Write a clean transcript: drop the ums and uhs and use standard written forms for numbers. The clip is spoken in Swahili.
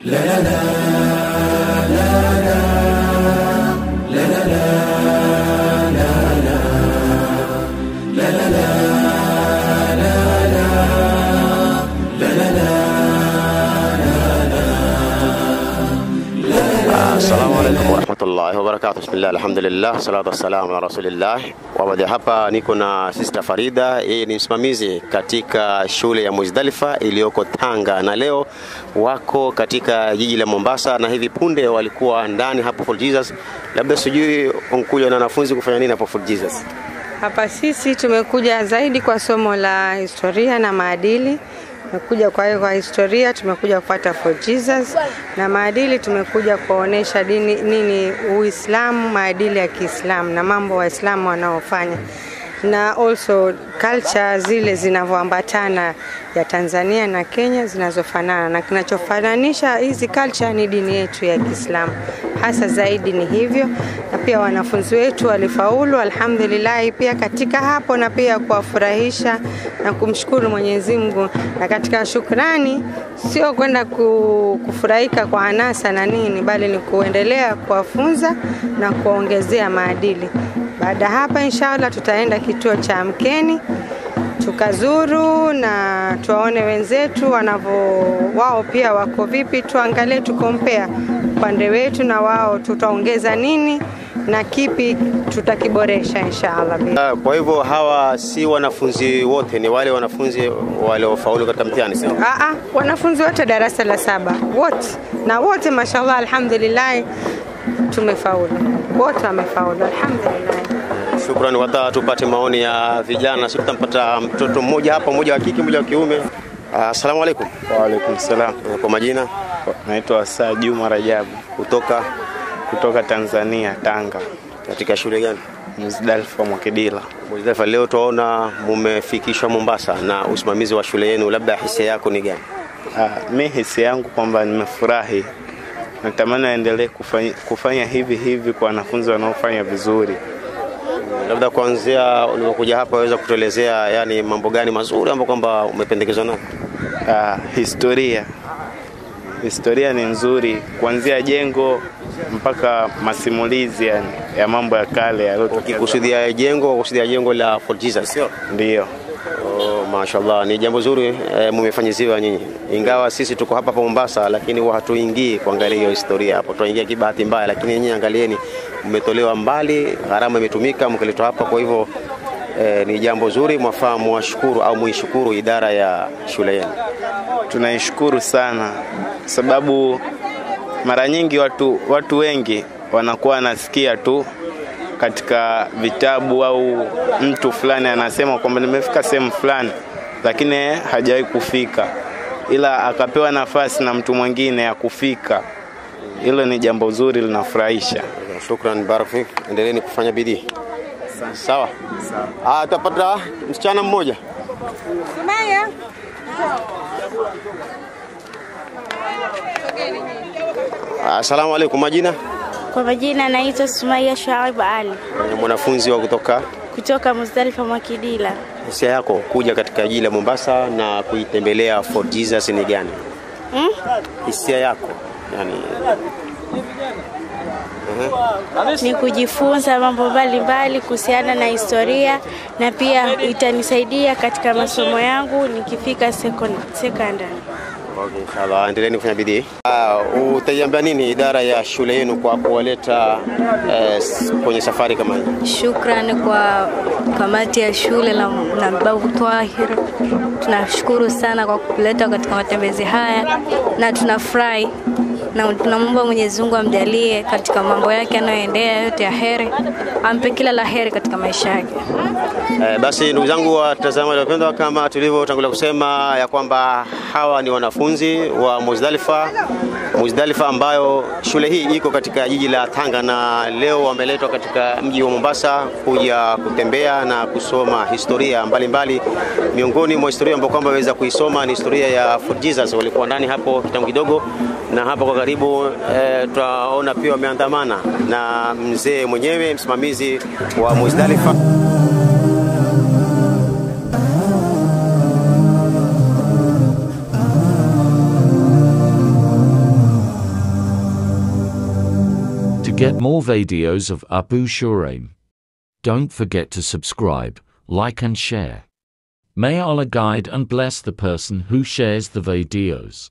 La la la la la la la la la la la la la la. Assalamu alaikum warahmatullahi wabarakatuh. Bismillah, alhamdulillah, salatu wassalamu ala rasulillah. Wa hapa niko na Sister Farida, yeye ni msimamizi katika shule ya Muzdalifa iliyoko Tanga, na leo wako katika jiji la Mombasa, na hivi punde walikuwa ndani hapo Fort Jesus. Labda sijui unkuja na wanafunzi kufanya nini hapo Fort Jesus? Hapa sisi tumekuja zaidi kwa somo la historia na maadili. Tumekuja kwa historia, tumekuja kupata Fort Jesus, na maadili tumekuja kuonesha dini nini Uislamu, maadili ya Kiislamu na mambo Waislamu wanaofanya, na also culture zile zinavyoambatana ya Tanzania na Kenya zinazofanana, na kinachofananisha hizi culture ni dini yetu ya Kiislamu hasa zaidi ni hivyo. Na pia wanafunzi wetu walifaulu alhamdulillah pia katika hapo, na pia kuwafurahisha na kumshukuru Mwenyezi Mungu. Na katika shukrani sio kwenda kufurahika kwa anasa na nini, bali ni kuendelea kuwafunza na kuongezea maadili. Baada hapa inshallah tutaenda kituo cha Amkeni tukazuru na tuwaone wenzetu wanavyo, wao pia wako vipi, tuangalie tukompea upande wetu na wao, tutaongeza nini na kipi tutakiboresha inshallah. Kwa hivyo hawa si wanafunzi wote, ni wale wanafunzi waliofaulu katika mtihani, sio? Wanafunzi wote darasa la 7 wote, na wote mashallah alhamdulillah tumefaulu, wote wamefaulu alhamdulillah. Shukrani. Wata tupate maoni ya vijana, sisi tutampata mtoto mmoja hapa, mmoja wa kike, mmoja wa kiume. Asalamu alaykum. Wa alaykum salam. Kwa majina? Naitwa Saa Juma Rajabu. Kutoka Tanzania, Tanga. Katika shule gani? Muzdalifa Mwakidila. Muzdalifa. Leo tunaona mumefikishwa Mombasa na usimamizi wa shule yenu, labda hisia yako ni gani? Mimi hisia yangu kwamba nimefurahi. Natamani aendelee kufanya hivi hivi kwa wanafunzi wanaofanya vizuri. Labda kuanzia ulipokuja hapa waweza kutuelezea yani mambo gani mazuri ambayo kwamba umependekezwa nayo? Historia. Historia ni nzuri, kuanzia jengo mpaka masimulizi yani ya mambo ya kale yaliyotokea. Ukikusudia jengo, ukusudia jengo la Fort Jesus, sio? Ndio. Oh, mashallah, ni jambo zuri mmefanyiziwa nyinyi. Ingawa sisi tuko hapa pa Mombasa, lakini huwa hatuingii kuangalia hiyo historia hapo. Tunaingia kibahati mbaya, lakini nyinyi angalieni, mmetolewa mbali, gharama imetumika mkaletwa hapa. Kwa hivyo ni jambo zuri, mwafaa muwashukuru au muishukuru idara ya shule yenu. Tunaishukuru sana, sababu mara nyingi watu wengi wanakuwa wanasikia tu katika vitabu au mtu fulani anasema kwamba nimefika sehemu fulani, lakini hajawahi kufika, ila akapewa nafasi na mtu mwingine ya kufika. Hilo ni jambo zuri, linafurahisha. Shukran, barak. Endeleeni kufanya bidii. Sawa. Sawa. Tutapata msichana mmoja. Sumaya. Asalamu alaykum. Majina? Kwa majina naitwa Sumaya Shuaib Ali. Ni mwanafunzi wa kutoka Muzdalifa Mwakidila. Hisia yako kuja katika jiji la Mombasa na kuitembelea Fort Jesus ni gani? Hisia yako yani ni kujifunza mambo mbalimbali kuhusiana na historia, na pia itanisaidia katika masomo yangu nikifika secondary. Okay, inshallah endeleeni kufanya bidii. Utaiambia nini idara ya shule yenu kwa kuwaleta kwenye safari kama hii? Shukrani kwa kamati ya shule na Babu Twahir. Tunashukuru sana kwa kuleta katika matembezi haya, na tunafurahi na tunamuomba Mwenyezi Mungu amjalie katika mambo yake anayoendea yote ya heri, ampe kila la heri katika maisha yake. Basi ndugu zangu watazamaji wapendwa, kama tulivyotangulia kusema ya kwamba hawa ni wanafunzi wa Muzdalifa. Muzdalifa ambayo shule hii iko katika jiji la Tanga, na leo wameletwa katika mji wa Mombasa kuja kutembea na kusoma historia mbalimbali. Miongoni mwa historia ambayo kwamba waweza kuisoma ni historia ya Fort Jesus. Walikuwa ndani hapo kitambo kidogo, na hapo kwa karibu tutaona pia wameandamana na mzee mwenyewe msimamizi wa Muzdalifa. get more videos of Abu Shuraim, don't forget to subscribe, like and share. May Allah guide and bless the person who shares the videos.